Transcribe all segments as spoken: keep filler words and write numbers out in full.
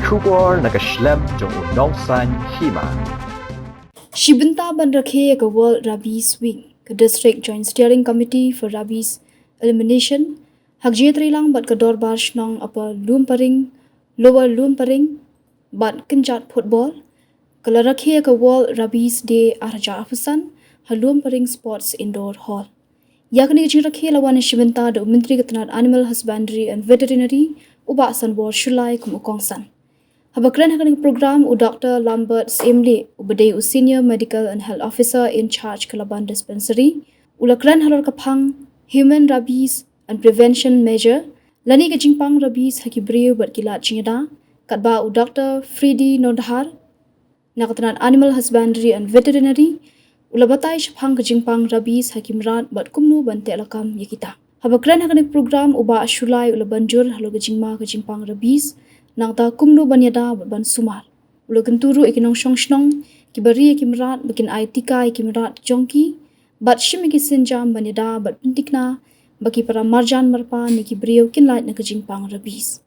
Khubor na ka shlem jong u nongsan hima. Shi bynta ban rakhe ïa ka World Rabies Week, ka District Joint Steering Committee for Rabies Elimination, ha ka jingïatreilang bad ka Dorbar Shnong Upper Lumparing, Lower Lumparing, bad kynjat football, ka la rakhe ïa ka World Rabies Day ar hajar arphew san ha Lumparing Sports Indoor Hall. Ïa kane ka jingrakhe la wan shi bynta da u Myntri ka tnad Animal Husbandry and Veterinary, u Bah Sanbor Shullai kum u kongsan. Haba kren ha kane ka program u Doktor Lambert Syiemlieh, uba dei u Senior Medical and Health Officer in Charge ka Laban Dispensary, u la kren halor ka phang Human Rabies and Prevention Measure, lane ka jingpang rabies ha ki briew bad ki lad jingïada, katba u Doktor Freddy Nordhar, na ka tnad Animal Husbandry and Veterinary, u la batai shaphang ka jingpang rabies ha ki mrad bad kumno ban teh lakam ïa kita. Haba kren ha kane ka program u Bah Shullai u la ban jur halor ka jingma ka jingpang rabies, nangta kumno ban ïada bad ban sumar. U la kyntu ruh ïa ki nongshong shnong kiba ri ïa ki mrad ba kin ai tika ïa ki mrad jong ki, bad shim ïa ki sienjam ban ïada bad pynthikna ba ki para marjan marpa ne ki briew kin lait na ka jingpang rabies.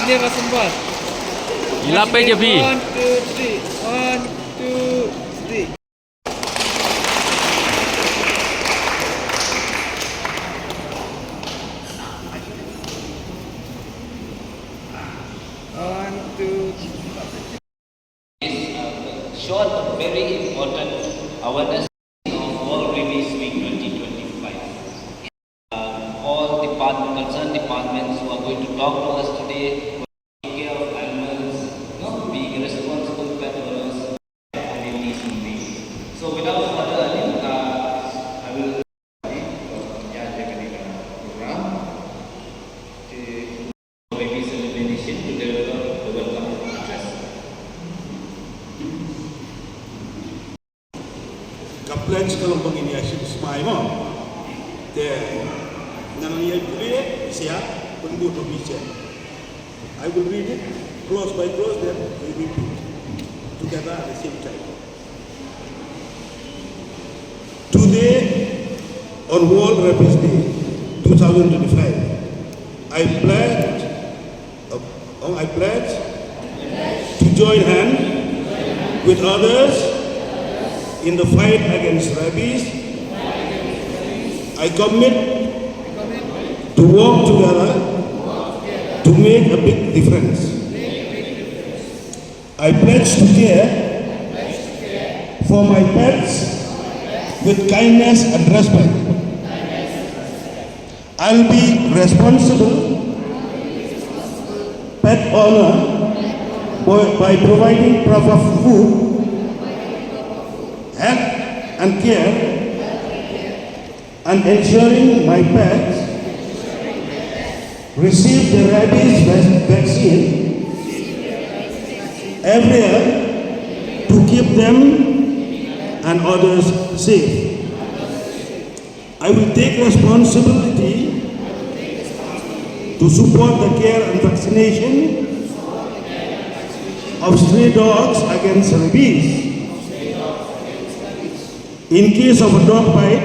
Ini Rasenbas. Ila pe je bi. One, two, three. One, two, three. One, two, three. Is a short but very important awareness of World Rabies Week twenty twenty-five. Uh, all department, concerned departments who are going to talk to us today, take care of animals, you know, being responsible pet owners, communities in ways. So without further ado, uh, I will Ka pledge ka long ba ngin ïa shim smai mo. Te ngan ïa pule sia pynbut to biche. I will read it clause by clause, then we repeat together at the same time. Today, on World Rabies Day two thousand twenty-five, I pledge, uh, oh, I pledge to join hand with others in the fight against rabies. I commit to work together to make a big difference. I pledge to care for my pets with kindness and respect. I'll be responsible pet owner by, by providing proper food, health and care, and ensuring my pets receive the rabies vac-, vaccine every year to keep them and others safe. I will take responsibility to support the care and vaccination of stray dogs against rabies. In case of a dog bite,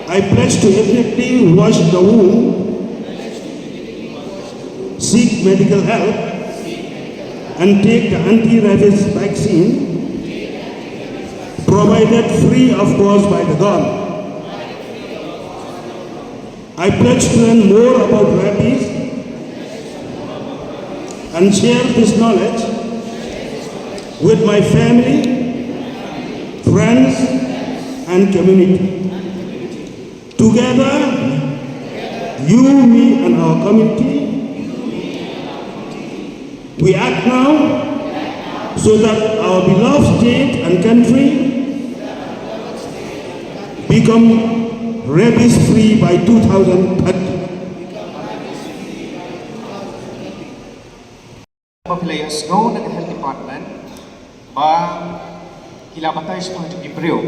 I pledge to immediately wash the wound, seek medical help, and take the anti-rabies vaccine, provided free of cost by the government. I pledge to learn more about rabies and share this knowledge with my family, friends, and community. Together, you, me, and our community, we act now so that our beloved state and country become rabies-free by two thousand thirty. Ba phi la ïohsngew na ka health department ba ki la batai shaphang jong ki briew.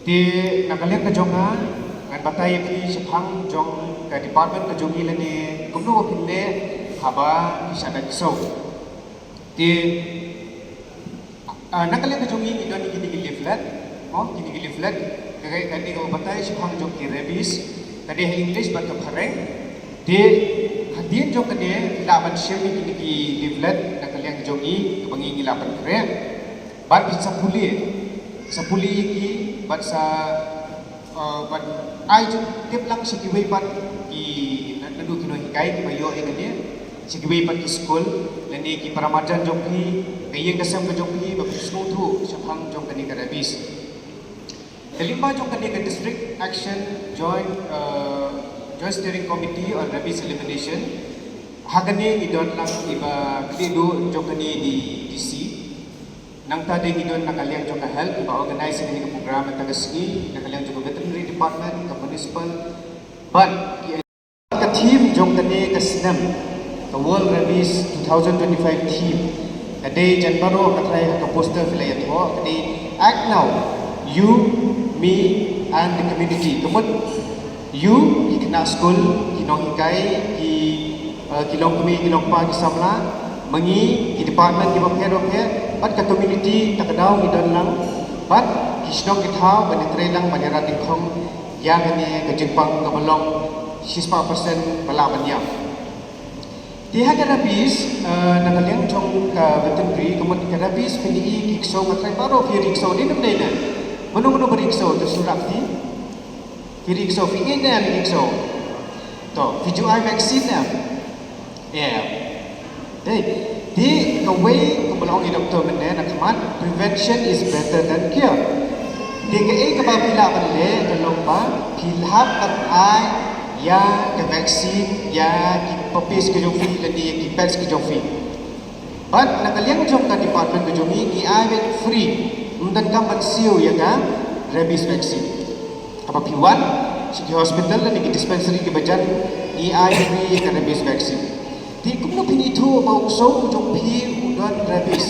Te na ka liang ka jong nga ngan batai ïa phi shaphang jong ka department ka jong ngi lane kumno ba phin leh haba phi shah da ksew. Te Ah, na ka liang ka jong ngi ngi don kine ki leaflet, mo, kine ki leaflet, ka, ka, kane ka batai shaphang jong ki rabies, ka dei ha English bad ka phareng. Te hadien jong kane lah ban shim ïa kine ki leaflet na ka liang ka jong ngi kaba ngi ngi lah ban kren. Bad sa pule, sa pule ïa ki bad sa Uh, ban ai jingtip lang sha kiwei pat ki na- naduh ki nonghikai kiba ïoh ïa kane, sha kiwei pat ki skul lane ki para marjan jong phi, ka ïing ka sem ka jong phi, ba phin sngewthuh shaphang jong kane ka rabies. Ka lyngba jong kane ka District Action Joint, uh, Joint Steering Committee on Rabies Elimination, ha kane ngi don lang iba khlieh duh jong kane di D C. Nangta de ngi don na ka liang jong ka health ba organize ïa kane ka program mynta ka sngi, na ka liang jong ka veterinary department, ka municipal, bad ki, ka theme jong kane ka snem, ka World Rabies two thousand twenty-five theme. Ka dei jan baroh ka trai ha ka poster phi la ïathoh, ka dei act now, you, me and the community. Ka mut you, ki khynnah skul, ki nonghikai, ki, uh, ki longkmie, ki longkpa, ki samla, ma ngi, ki department kiba pher ba pher, bad ka community, ta ka daw ngi don lang, bad ki shnong ki thaw, ban ïatrei lang, ban ïarat dyngkhong ïa kane ka jingpang kaba long shispah percent ba lah ban ïap. Te ha ka rabies, uh, na ka liang jong ka veterinary, ka mut ka rabies phin ïohi ki ksew, nga trai baroh phi ri ksew, dei ne ym dei ne? Mano mano ba ri ksew, to shu rah phi. Phi ri ksew, phi ïeit ne em ïa ki ksew? To, phi ju ai vaccine ne em? Em. Te, te kawei kumba la ong i doktor mynne na khmat, prevention is better than cure. Te kaei kaba phi lah ban leh ka long ba phi hap ban ai ïa ka vaccine ïa ki puppies ka jong phi lane ïa ki pets ka jong phi. Bad na ka liang jong ka department ka jong ngi, ngi ai beit free, ym donkam ban siew ïa ka rabies vaccine. Haba phi wan sha ki hospital lane ki dispensary kiba jan, ngi ai free ïa ka rabies vaccine. Te kumno phin ithuh ba u ksew jong phi u don rabies?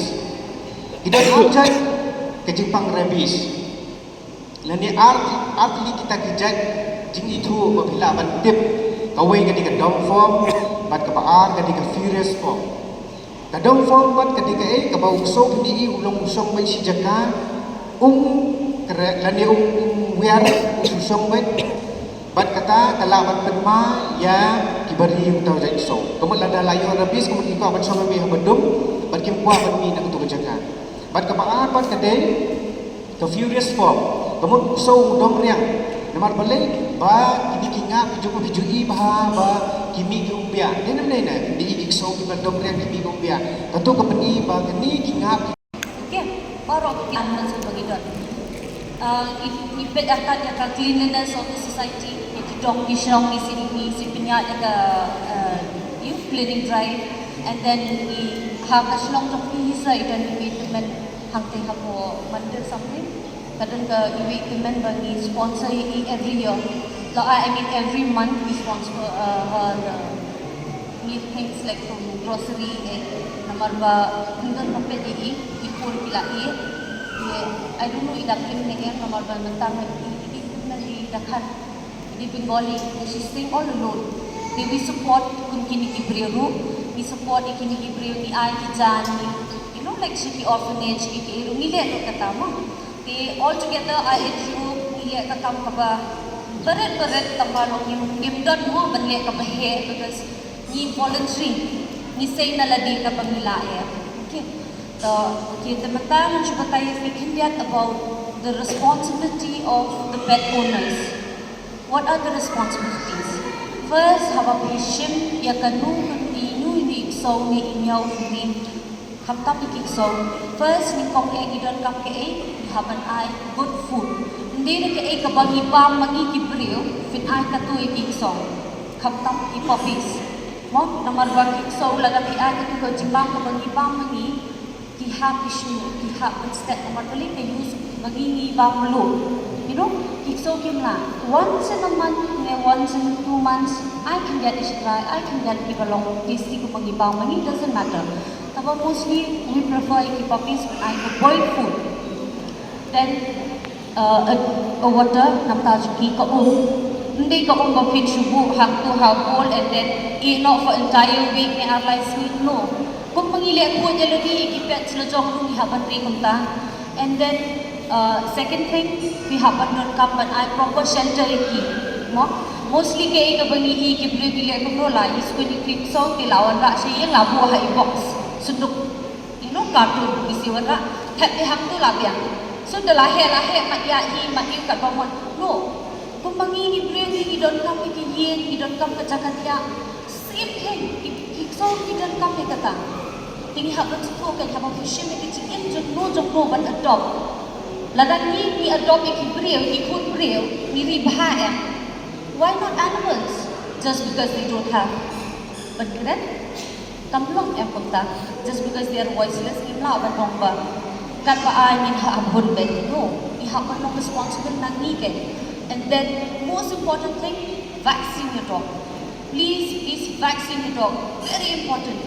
Ki don ar jait ka jingpang rabies. Lane ar, ar tylli kita ki jait jingithuh ba phi lah ban tip. Kawei ka dei ka dom form, bad kaba ar ka dei ka furious form. Ka dom form bad ka dei kaei, kaba u ksew phin ïohi u long u shong beit shi jaka, um kre-, lane um, um wiar, um shong beit. Bad kata ka lah ban pynma ïa kiba ri uta u jait ksew. Ka mut lada la ïoh rabies, ka mut ki kwah ban shong beit ha ba dum, bad kim kwah ban mih na kato ka jaka. Bad kaba ar pat ka dei ka furious form, ka mut u ksew u dom riang. Namar balei? Ba kine ki ngap ki jong u, ki ju i bha ba ki mih ki um bia. Dei ne ym dei ne, kine ki ksew kiba dom riang ki mih ki um bia. Kato ka pyni ba kine ki ngap. Okay, baroh ki animals kiba ngi don. Ah, ngi, ngi peit artat ïa ka cleanliness of the society, ïa ki dong ki shnong, ngi shu, ngi shu pynïaid ïa ka, ah, you know, cleaning drive, and then ngi, ha ka shnong jong ngi hi sa, i don iwei i tymmen hangtei hapoh Mandir something. Ka don ka iwei i tymmen ba ngi sponsor ïa i every year. La, I mean every month we sponsor, uh, her the meal things like from grocery, eh, namar ba ngi don ba peit ïa i, i pur ki la ïeh. Ïa, I don't know i da klim ne em, namar ba mynta nga i, i, i tymmen i da khan. They Bengali, and she's staying all alone. Te we support kum kine ki briew ruh, ngi support ïa kine ki briew, ngi ai ki jaiñ, ngi, you know, like sha ki orphanage, ki, ki ruh ngi leh ruh kata mo. Te all together I N G O ngi leh ka kam kaba barit barit, tang ba ruh ngim, ngim don mo ban leh kaba heh, because ngi voluntary, ngi sei na lade kaba ngi lah ïa. Okay. To, okay, te mynta ngan shu batai ïa phi khyndiat about the responsibility of the pet owners. What are the responsibilities? First, haba phi shim ïa kano kano, ino ino i ksew ne i miaw phi ne, khamtam ïa ki ksew. First, nyngkong eh ngi donkam kaei, ngi hap ban ai good food. Ym dei da kaei kaba ngi bam ma ngi ki briew, phin ai kato ïa ki ksew. Khamtam ki puppies. Mo, namar ba ki ksew lada phi ai kato ka jingbam kaba ngi bam ma ngi, ki hap ki shu, ki hap ban stet, namar balei ka use ba ngi ngi bam mluh. You know, ki ksew kim lah. Once in a month ne once in two months, ai khyndiat ïa shi trai, ai khyndiat kiba long tasty kumba ngi bam ma ngi, doesn't matter. Kaba mostly we prefer ïa ki puppies ban ai ka boiled food. Then uh, a, a water namar jong ki ka um. Ym dei ka um ba phi shu buh hangto ha bowl and then ïeh noh for entire week ne ar lai sngi, no. Kumba ngi leh khuid ïa lade, ïa ki pets la jong ruh ngi hap ban ri kumta. And then uh, second thing, phi hap ban donkam ban ai proper shelter ïa ki. Mo, mostly kaei kaba ngi i, ki briew ki leh kumno, la i squeeze ïa ki kso, te la wanrah sha ïing, la buh ha i box synduk, you know, carton, ki shu wanrah, thep ïa hangto la biang. So da la heh la heh, mat ïa i, mat ïa u katba mon. No. Kumba ngi, ngi briew ngi, ngi donkam ïa ki ïing, ngi donkam ka jaka thiah. Same thing, ki, ki kso ki donkam ïa kata. Te ngi hap ban sngewthuh, kan hap ban pyrshim ïa ki jingim jong no jong no ban adopt. Lada ngi, ngi adopt ïa ki briew, ki khun briew, ngi ri bha em. Why not animals? Just because they don't have. Ban kren? Kam long em kumta. Just because they are voiceless, ngim lah ban ong ba katba ai ngin hap hun beit. No, ngi hap ban long responsible na ngi keiñ. And then most important thing, vaccine your dog. Please, please vaccine your dog. Very important.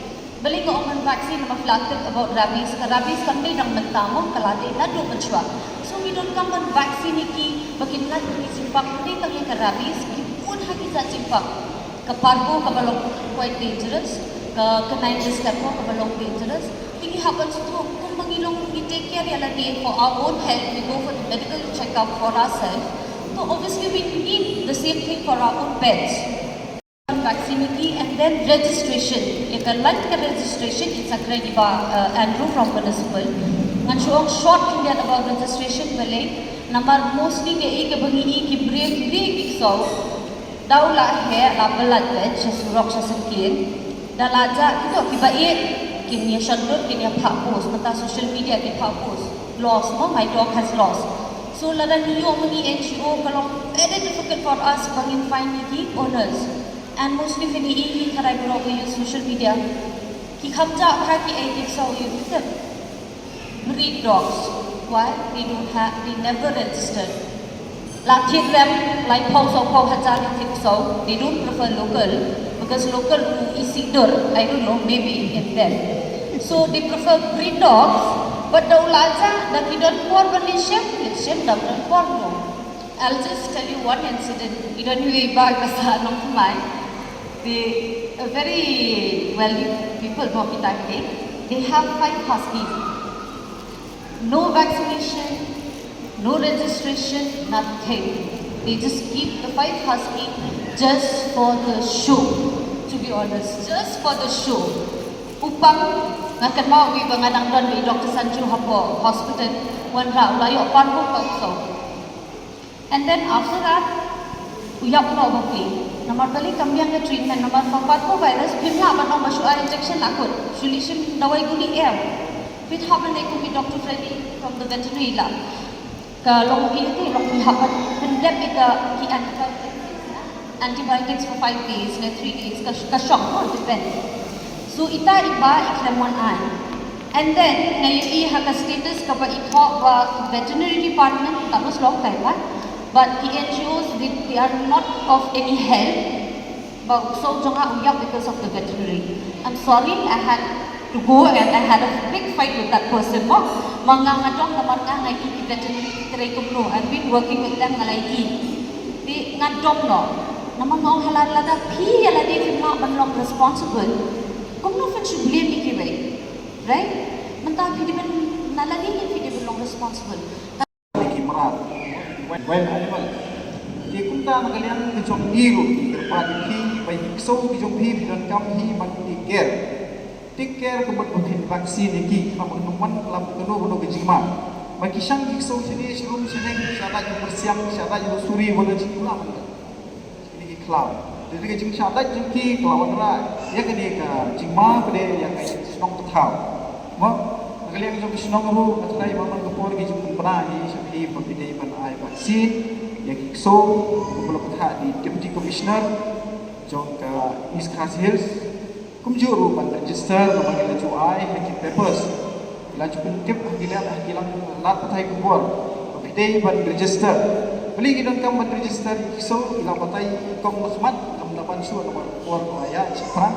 Balei nga ong ban vaccine, namar phi la tip about rabies. Ka rabies kam dei dang mynta mo, ka la dei naduh mynshuwa. So ngi donkam ban vaccine ïa ki ba kin lait ïa ki jingpang, ym dei tang ïa ka rabies, ki bun ha ki jait jingpang. Ka parvo kaba long quite dangerous, ka canine distacho kaba long dangerous. Te ngi hap ban sngewthuh, kumba ngi long ngi take care ïa lade for our own health, we go for the medical checkup for ourselves. So obviously we need the same thing for our own pets. Vaccine ïa ki and then registration. Ïa ka line ka registration, ïa sa kren i Bah uh, Andrew from municipal. Ngan shu ong short khyndiat about registration balei. Namar mostly kaei kaba ngi i, ki briew ki ri ki kso. Da u la heh la pyllait beit sha surok sha syngkien. Da la jah kito kiba ïeit kin ïa shon dur, kin ïa phah post, mynta social media ki phah post. Lost mo, my dog has lost. So lada ngi ïoh ma ngi N G O ka long very difficult for us ba ngin find ïa ki owners. And mostly phi i, i tharai baroh ki use social media. Ki kham jah bha ki ei ki kso, ïa ki tip. Breed dogs. Why? They don't have, they never registered. La thied rem, laiphew sawphew hajar ki thied kso, they don't prefer local, because local ruh isih dur, I don't know, maybe in them. So they prefer breed dogs, but da u la jah, da ki don por ban leit shim, leit shim, da ki don por ruh. I'll just tell you one incident. I don't know if I can, not mine. They are very wealthy people, Bobby Tangke. They have five huskies. No vaccination, no registration, nothing. They just keep the five husky just for the show, to be honest, just for the show. U pang, nga kynmaw ïa ba nga dang don ïa Doctor Sanju hapoh hospital, wanrah u la ïoh parvo ka kso. And then after that, u ïap noh bapli. Namar balei kam biang ka treatment, namar ka parvovirus phim lah ban ong ba shu ai injection la kut, shu leit shim dawai guli em. Phi hap ban leit kum i Doctor Freddy from the veterinary lab. Ka long ïa te, long phi hap ban pyndep ïa ka ki antibiotics, antibiotics for five days ne three days, ka, ka shong, no, depend. So ita i ba i khlem wan ai. And then nga ïohi ha ka status kaba i thoh ba veterinary department, that was long time back, but the N G Os, they, they are not of any help. Ba u kso jong nga u ïap because of the veterinary. I'm sorry, I had to go and I had a big fight with that person. Mo, ma nga nga dom namar nga nga i veterinary ki trei kumno. I've been working with them, nga la i. Te nga dom noh. Namar nga ong, ha la lada phi ïa lade phim lah ban long responsible, kumno phin shu blame ïa kiwei? Right? Mynta phi dei ban, na lade phi dei ban long responsible. Ki mrad, wild animal. Te kumta na ka liang ka jong ngi ruh, ngi kyrpad ïa phi ba ki kso ki jong phi, phi donkam hi ban take care. Take care ka mut ba phin vaccine ïa ki, khnang ba kin ym wan khlap kano kano ka jingma. Ba ki shang ki kso shane sharum shaneng, shah dait ha pyrsiang, shah dait ha suri, wat la jingkhlap. Kine ki khlaw. Te ka jingshah dait jong ki ka la wanrah ïa kane ka jingma, ba dei ïa ka shnong ka thaw. Mo, na ka liang jong ka shnong ruh, nga tharai ba man ka por ki jingpynbna hi sha phi ba phi dei ban ai vaccine ïa ki kso, kumba la pynthah da i Deputy Commissioner jong ka East Khasi Hills. Kumjuh ruh ban register, namar ngi la ju ai ha ki papers. Ngi la ju pyntip ha ki lad, ha ki lad pathai khubor ba phi dei ban register. Balei ngi donkam ban register? Ki kso ki la batai i kong la khmat, kam da ban shuh namar ka por ka la ïaid shaphrang.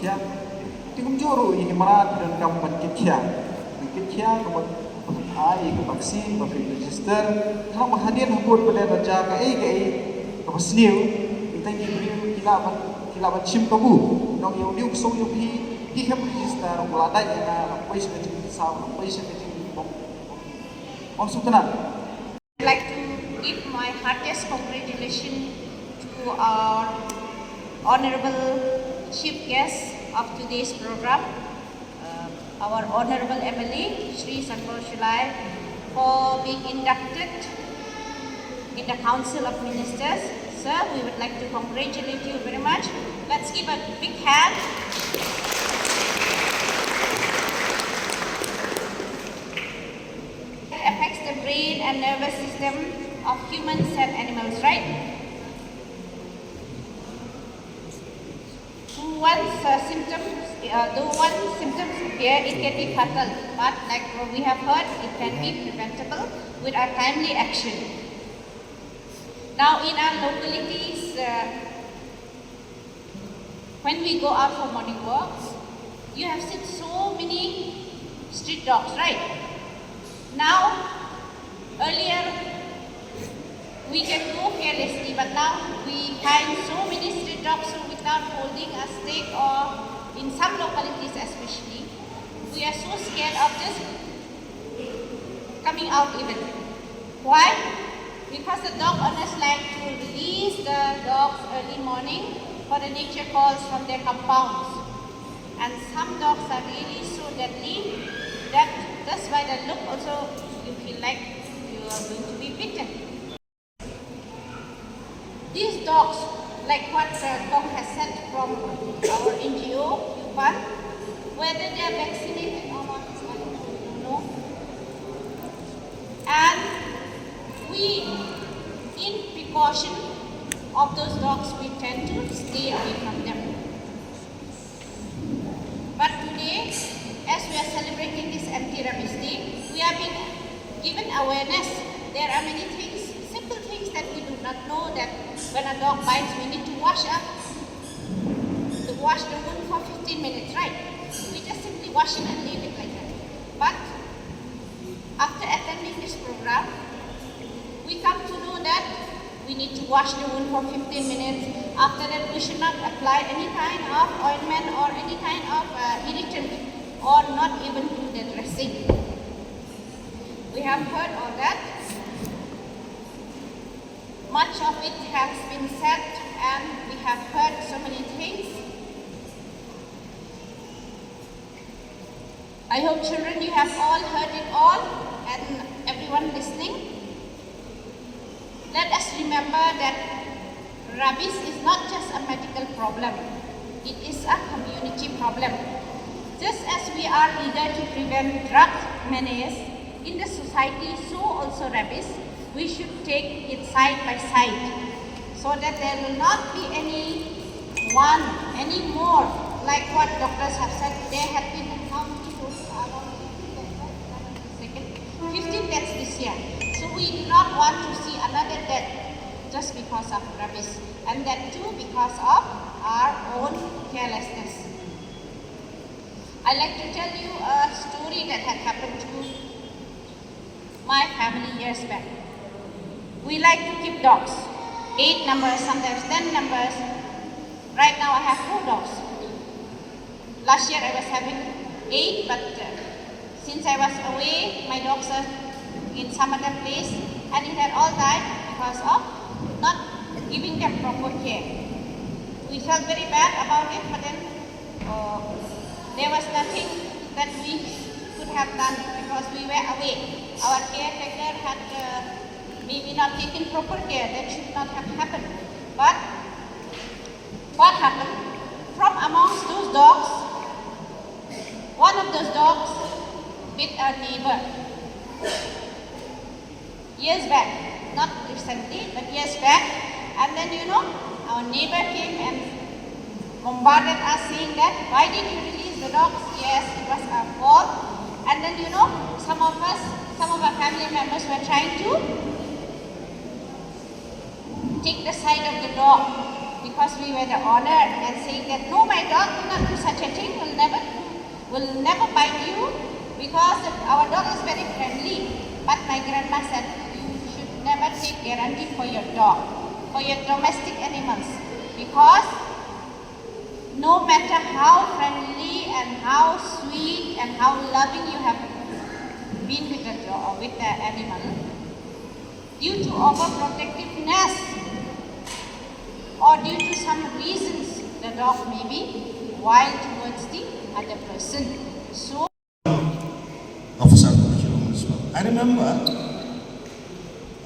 khiah. Te kumjuh ruh ïa ki mrad ki donkam ban kit khiah. Ban kit khiah kaba ai ïa ka vaccine ba phi register. Khnang ba hadien habud ba leit da jia kaei kaei kaba sniew, tang ki briew ki lah ban, ki lah ban shim kabu. Nong ïa u niu u sung ïa phi, phi hap register, u la dait ïa nga, la poi sha ka jingsaw, la poi sha ka jing bong, bong sukna. I'd like to give my heartiest congratulations to our honorable chief guest of today's program, uh, our honorable M L A, Shri Sanbor Shullai, for being inducted in the Council of Ministers. Sir, we would like to congratulate you very much. Let's give a big hand. It affects the brain and nervous system of humans and animals, right? Though once uh, symptoms, uh, though once symptoms appear, it can be fatal. But like what we have heard, it can be preventable with our timely action. Now, in our localities, uh, when we go out for morning walks, you have seen so many street dogs, right? Now, earlier we can go carelessly, but now we find so many street dogs who, without holding a stick or in some localities especially, we are so scared of just coming out even. Why? Because the dog owners like to release the dogs early morning for the nature calls from their compounds. And some dogs are really so deadly that just by the look also you feel like you are going to be bitten. These dogs, like what uh, Kong has said from our N G O, Yupan, whether they are vaccinated or not, I don't know. And we, in precaution of those dogs, we tend to stay away from them. But today, as we are celebrating this Anti-Rabies Day, we have been given awareness. There are many things, simple things that we do not know that when a dog bites, we need to wash up, to wash the wound for fifteen minutes, right? We just simply wash it and leave it like that. But after attending this program, we come to know that we need to wash the wound for fifteen minutes. After that, we should not apply any kind of ointment or any kind of uh, irritant or not even do the dressing. We have heard all that. Much of it has been said and we have heard so many things. I hope, children, you have all heard it all and everyone listening. Let us remember that rabies is not just a medical problem, it is a community problem. Just as we are eager to prevent drug menace in the society, so also rabies, we should take it side by side so that there will not be any one, any more Like what doctors have said, there have been how many deaths? Around fifteen deaths, right? Second, fifteen deaths this year. So we do not want to see another death just because of rabies, and that too because of our own carelessness. I like to tell you a story that had happened to my family years back. We like to keep dogs, eight numbers, sometimes ten numbers. Right now I have four dogs. Last year I was having eight, but uh, since I was away, my dogs are in some other place, and it had all died because of not giving them proper care. We felt very bad about it, but then uh, there was nothing that we could have done because we were away. Our caretaker had uh, maybe not taken proper care. That should not have happened. But what happened? From amongst those dogs, one of those dogs bit a neighbor. Years back, not recently, but years back. And then, you know, our neighbor came and bombarded us, saying that, "Why did you release the dogs?" Yes, it was our fault. And then, you know, some of us, some of our family members were trying to take the side of the dog because we were the owner and saying that, "No, my dog, do not do such a thing, will never, will never bite you because our dog is very friendly." But my grandma said, "You should never take guarantee for your dog, for your domestic animals, because no matter how friendly and how sweet and how loving you have been with the dog, with the animal, due to overprotectiveness or due to some reasons, the dog may be wild towards the other person." So, Officer, I remember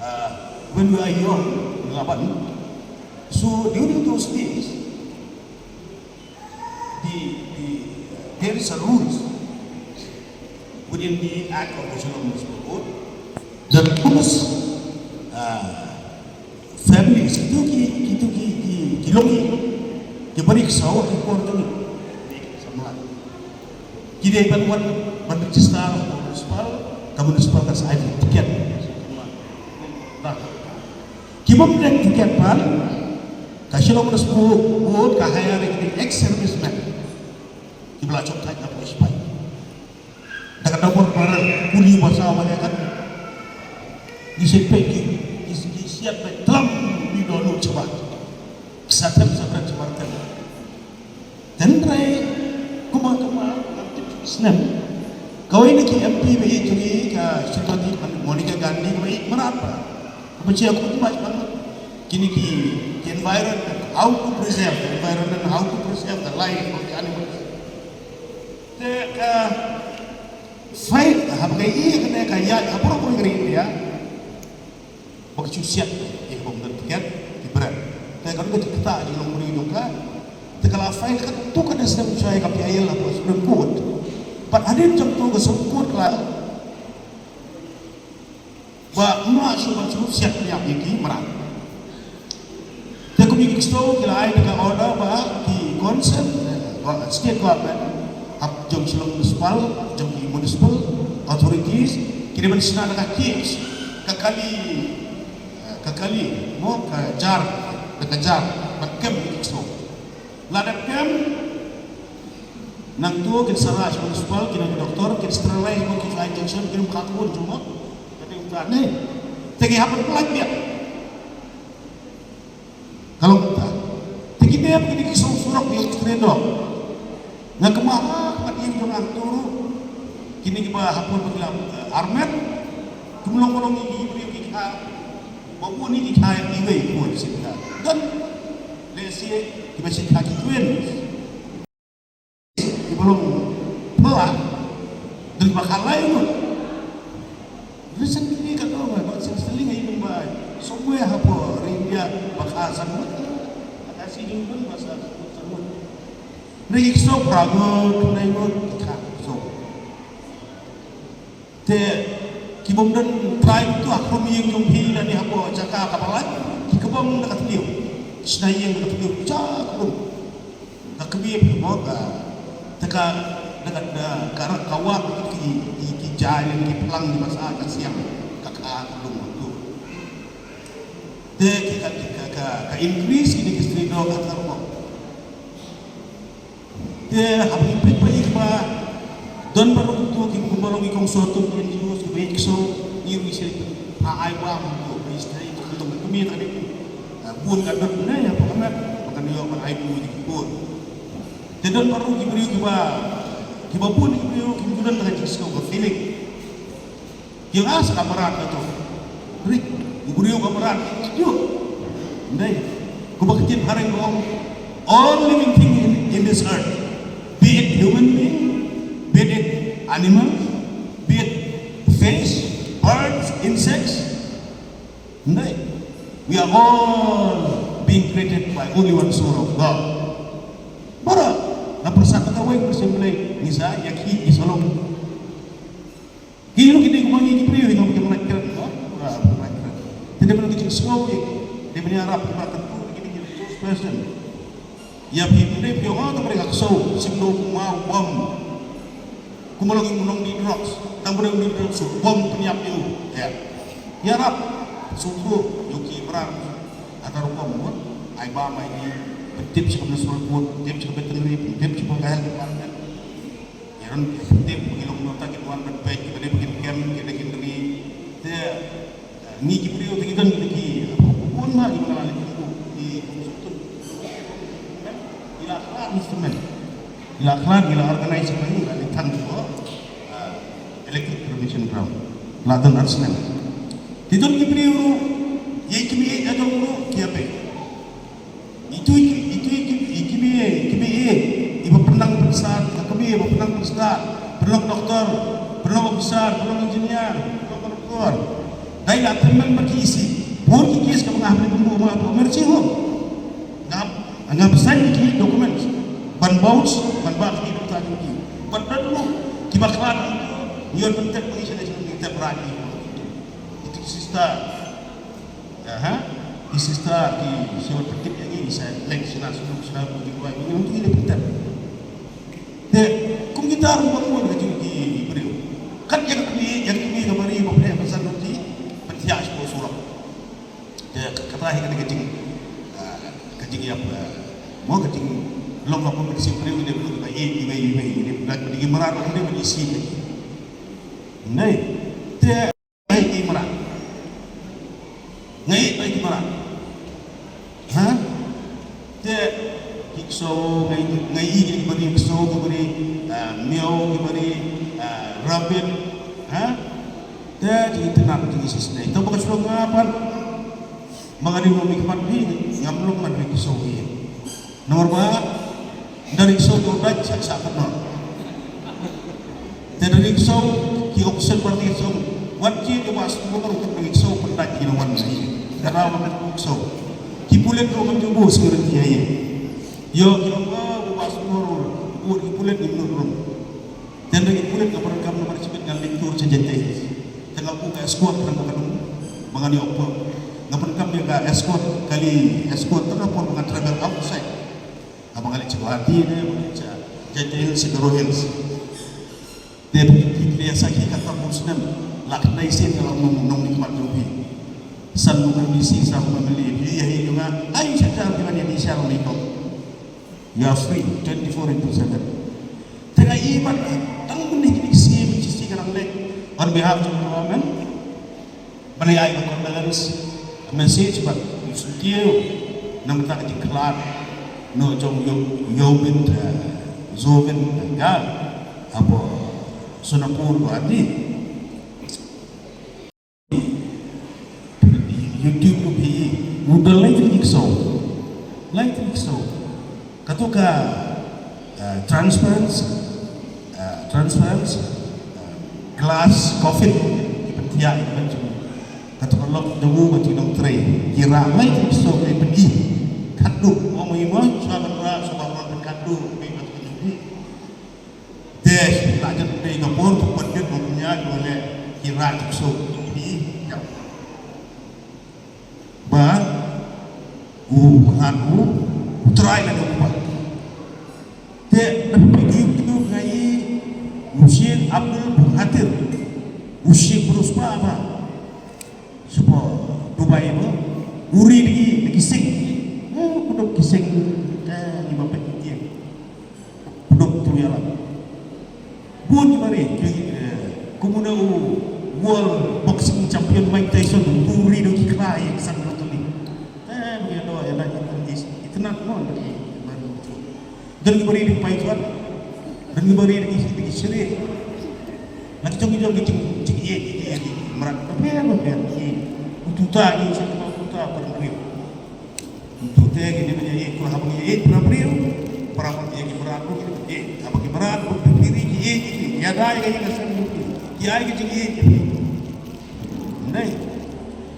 uh, when we were young, Laban, so during those days, the, the, there is a rules within the Act of the Shillong Municipal Code that most uh, families, kitu ki, kitu ki, ki, ki long ki, ki bari ksaw, ki kor tu ni. Samla. Ki dei ban wan, ban register ka municipal, ka municipal kan sa ai tiket. Nah. Ki bym dei tiket pat, ka Shillong Municipal Board ka hire ïa ki ex-servicemen. Ki ba la chok thait na poi sipai. Da ka dei bor para kuli masa wa ïa kat. Ni sep ki, ki, ki siat peit tlam ni do lu chaba. Sa tem sa bret chaba tem. Hynrei kumba kumba ngam tip snem. Kawei na ki M P ba ïeit jong ngi ka Srimati Monica Gandhi kaba ïeit mrad ba. Kaba ïeit kumba kumba kine ki, ki environment, how to preserve the environment, how to preserve the life of the animals. Te ka fight haba ka ïa kane ka ïaid ha baroh kawei ka ri India. Ba ka shu siat ïa ka bym don tiket ki bret. Te ka dei ka jingkata jong longbriew jong ka. Te ka la file katto katne snem sha ka P I L hapoh Supreme Court. Bad hadien jong kato ka Supreme Court ka la ba ma shu ban shu siat ïa ki mrad. Te kum ïa ki ksew ki la ai da ka order ba ki concern, eh, ba state government hap jong Shillong Municipal, jong ki municipal authorities ki dei ban shna da ka case, ka kali, eh, ka kali mo ka jar, da ka jar ban kem ïa ki ksew. Lada kem nangto kin sa rah sha municipal, kin ïa ki doktor, kin sterilize mo, kin sa injection, kin ym kha khun jong mo. Ka dei uta ne. Te ki hap ban pynlait biang. Ka long kumta. Te kine ki dei ki song surok ïa ki stray dog. Nga kynmaw ha ka ïing jong nga tu ruh. Kine kiba ha pud ba ki la, eh, armet. Kim long ba long ïa ki briew ki kha. Ba bun ïa ki kha ïa kiwei ki bun shisha. Don lehse kiba shisha ki twins. Kiba long pla, don ba kha lai ngut. Recently ka dong ba sing sling ai ba somewhere hapoh India ba kha san ngut. Ata si jing don ba san ngut. Ni ki so pra ngut, nai ngut ki kha so. Te ki bym don trai tu ha khrum ïing jong phi lane hapoh jaka kaba lait, ki kbong da ka thliew. Shna ïing da ka thliew, ja khrum. Da Kmie phi mo ka, te ka, da ka, da ka rak ka wah ki, ki, ki jaiñ ki plang ki basa ka siang ka kha ka lung tu. Te ki ka, ki ka, ka, ka increase ki ni ki street dog ka thar mo. Te haba ngi peit ba i ba don baroh tu ki kumba long i kong so tu ki N G Os ki ba i kso i ri se ha ai ba mo ko i stai tu ka kmie ta ni. Bun ka dot ne ya pa ka met pa ka ni yo pa ai tu ki bun. Te don baroh ki briew ki ba, ki ba bun ki briew ki bun don ka jingsngew ka feeling. Ki nga sa ka mrad ka tu. Ri, u briew ka mrad. Yu. Ndai. Ku ba ka tin hareng ko. All living thing in, in this earth, be it human being, be it animals, be it fish, birds, insects. Ndai. We are all being created by only one soul of God. Bara, na persat ka weng bersih mulai, nisa, yaki, isolong. Ki ïoh ki dei kumba ngi ki briew hi, ngi ki mlak kren, no? Mlak kren. Te dei ban ki jingsngew ki, dei ban ïarap ki ba ka tu ki dei ki first person. Ïa phi phi dei phi ong ka briew ka ksew, sim no kumba u bom. Kumba long ngi nong di drugs, tang briew di drugs, u bom pynïap ïa u. Ïa. Ïarap, sukru, ïoh ki brang. Ata rukom mo, ai ba mai ni, tip sha ka municipal board, tip sha ka veterinary, tip sha ka health department. Ïa ron ki tip ki long nota ki wan ban peit ki ba dei ba kin kem ki dei kin ri. Te, eh, ngi ki briew te ki don ki ki bun ma ki ba la ki ki ki la khlad instrument. Ki la khlad ki la organize ki la li tang ko, eh, electric cremation ground. La don arsenal. Te don ki briew ru, ye ki mi ye don ru ki ape. Itu, itu, itu, itu, iba pynang pynstad, ka kmie ba pynang pynstad, pynlong doktor, pynlong officer, pynlong engineer, pynlong doktor. Dei la tymmen ba ki isi. Bun ki case ka ba nga hap leh pynbuh ma to mercy home. Nga, nga pynsan ki documents. Ban bounce, ban ba ki doctor ki. Ban dot lu, ki ba khlad, ngi wan pyntek ba ngi sha ngi sha ngi tep rat ki. Itu ki sister. Aha. Ki sister ki siwat pynthik ïa ngi, ngi sa leh shisha shisha shisha pynthik wai ngi ngi ngi pynthik. Te kum kita ruh ba ngi ka jing ki briew. Kat ïa ka kmie, ïa ka kmie ka bari ba pynthik ba san ruh ki pynthik sha surok. Te kata hi ka jing, ah, ka jing ïap, ah, mo ka jing long ka pynthik briew ngi dei ba ïeit ngi ïeit ngi dei ba ngi mara ngi dei ba ngi si. Nei. Te Ngai ki mrad. Ngai bai ki mrad. Ha? Te ki ksew ngai, ngai i ki bari ksew ki bari, ah, miaw ki bari, ah, rabbit. Ha? Te ki tnat ki sisnei. Te ba ka shlong nga pat. Ma nga dei u mi khmat phi ngam long man ri ksew hi. Namar ba da ri ksew to dait sa sa khnor. Te da ri ksew ki option ba ri ksew. Wat ki da ba sngewbha ruh da ri ksew pyndait ki na wan hi. Ka daw ba ri ksew. Ki pulit ruh ngam jubor security ïa ïa. Ïoh ki ong ba ba sngewbha ruh ki pulit ngim nud ruh. Te ngi pulit nga pyndonkam namar shibit nga leit tour sha Jaintia Hills. Te nga buh ka escort, nga buh ka dum ba ngan ïoh pop. Nga pyndonkam ïa ka escort, kali escort te nga pop ba nga travel outside. Haba nga leit sha Guwahati ne, ba nga leit sha Jaintia Hills, sha Garo Hills. Te phi ïa sakhi kata bun snem, la khyndai sien nga la ong nong nongmihkhmat jong phi. San nong nongmihsi sa family phi ïa hi jong nga, ai sha jar phi ban ïa di sha nongmihkhmat. You are free twenty-four into seven. Te nga i ban tang mynne kine ki C M H C ka dang leh on behalf of the government. Ban ai ka condolence message bad u syntiew na bynta ka jingkhlad noh jong Yo, Yobin, eh, Zobin, eh, Gal hapoh Sonapur Guwahati. YouTube ruh phi, u don lai tylli ki ksew. Lai tylli ki ksew. Kato ka, eh, transparent, eh, transparent, eh, glass coffin. Ki pynthiah ki ban jong. Kato ka lok jong u ka jingdongtrei. Ki rah lai tylli ki ksew ki pyni. Khatduh, ong i mo, shuwa ban rah, shuwa ban rah khatduh, ki ban jong. Te la jan dei ka por ka pandit ba punya dua le ki rah jukso tu pi. Ba u han u u trai la dei ba. Te na phi ïoh ïoh ngai u Sheikh Abdul Muhatir, u Sheikh Bruce ba ba. Shuwa Dubai ba. U ri da ki da ki sing. Eh, u dok ki sing. Eh, ni ba pek ki tiang. U dok tu ïa la. Bun ki mari ki, eh, kumno u world boxing champion Mike Tyson, u ri da ki khlai ïa ki san rotoli. Eh, ïa no ïa la ïa la. Itnat mo da ki mari. Don ki bari ding pai tuan. Don ki bari ding isi ding siri. Nak jong jong ki jing jing ye ki ye ki mrad. Bapher bapher ki. Ututa ki sa ki ututa para bri. Ututa ki ni ye ko haba ki ye para bri. Para bri ki mrad ko ki ye haba ki mrad ko biri ki ye ki. Ya dai ki ka san ki. Ki ai ki jing ye ki. Ndai.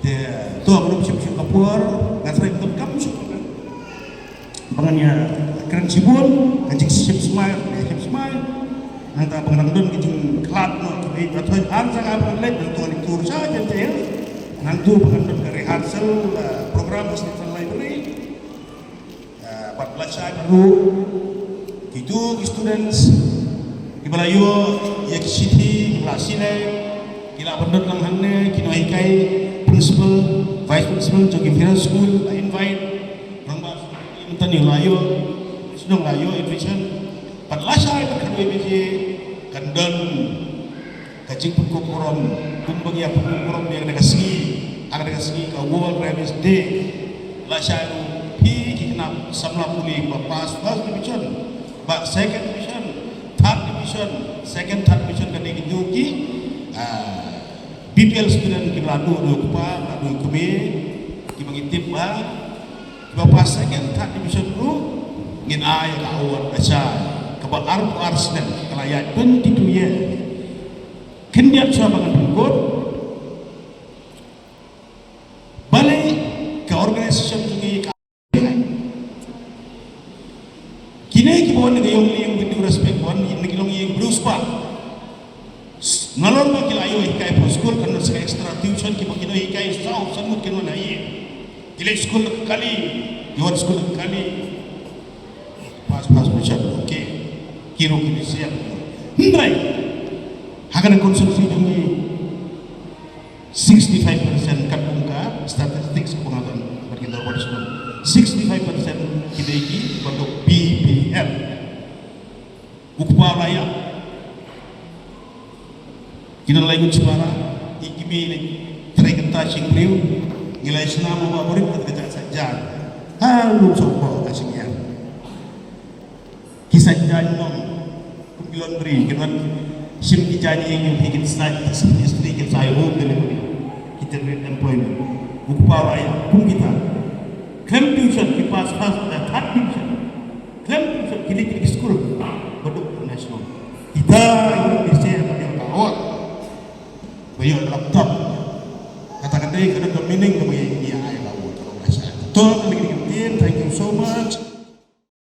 Te to belum sip sip kapur. Ngat rai belum kam sip. Ba ngan ïa kren shibun ka jingshisha smai, ka jingshisha smai. Nangta ba ngan don ka jingkhlad noh kiba ïeit ba thoh ar sanga ba ngan leit nangta ngan tur sha jan te. Nangta ba ngan don ka rehearsal, eh, program ha Central Library. Eh, bad lashai bad ruh kitu ki students kiba la ïoh ïa ki shithi kiba la shilai ki la ban don lang hangne ki nonghikai principal, vice principal jong ki various school la invite. Rangbah mynta ngi la ïoh, sdang la ïoh invitation. Bad lashai bad khatwei baje kan don ka jingpynkup burom, kumba ngi ïa pynkup burom ïa kane ka sngi, ha kane ka sngi ka World Rabies Day. Lashai ruh phi ki khynnah samla pule ba pass first division, ba second division, third division, second, third division ka dei ki jong ki, ah, B P L student kiba la duh, duh kpa, la duh kmie, kiba ngi tip ba Kiba pass second, third division ruh ngin ai ka award ka shai. Kaba arphew ar snem ka la ïaid twenty-two year. Khyndiat shuwa ba ngan pynkut. Balei ka organisation jong ngi ka Kine ki ba wan na ka ïong lieng with due respect, ba wan na ki long ïing briew spah. Nalor ba ki la ïoh hikai pha skul kan sa extra tuition ki ba ki nonghikai saw san ngut ki nonghikai. Ki leit skul la ka kali, ki wan skul la ka kali. Pass, pass, pass, okay. Ki ruh ki bisiat. Hynrei ha kane constituency jong ngi sixty-five percent katkum ka statistics ba nga don bad ki dorbar shnong. Sixty-five percent ki dei ki ba dei B P L. U kpa u la ïap. Ki don lai ngut shipara, i kmie leit trei kynta shim briew, ngi la ïa shna mo ba burit ka jaka sa jan. Ha lum sop ko ka shim ïa. Ki sa jan mo. Kum ki laundry, kin wan shim ki jan ïa ngi, kin sa, kin sa home delivery. Ki generate employment. U kpa u la ïap, kum kita. Khlem tuition, ki pass first, eh, third division. Khlem tuition ki leit ki skul ba duk national. Kita ïa ki se ba dei ka award. Ba ïoh laptop. Kata ka dei ka dei ka meaning ka ba ïa ai ka award. To ka dei ka ktien, thank you so much.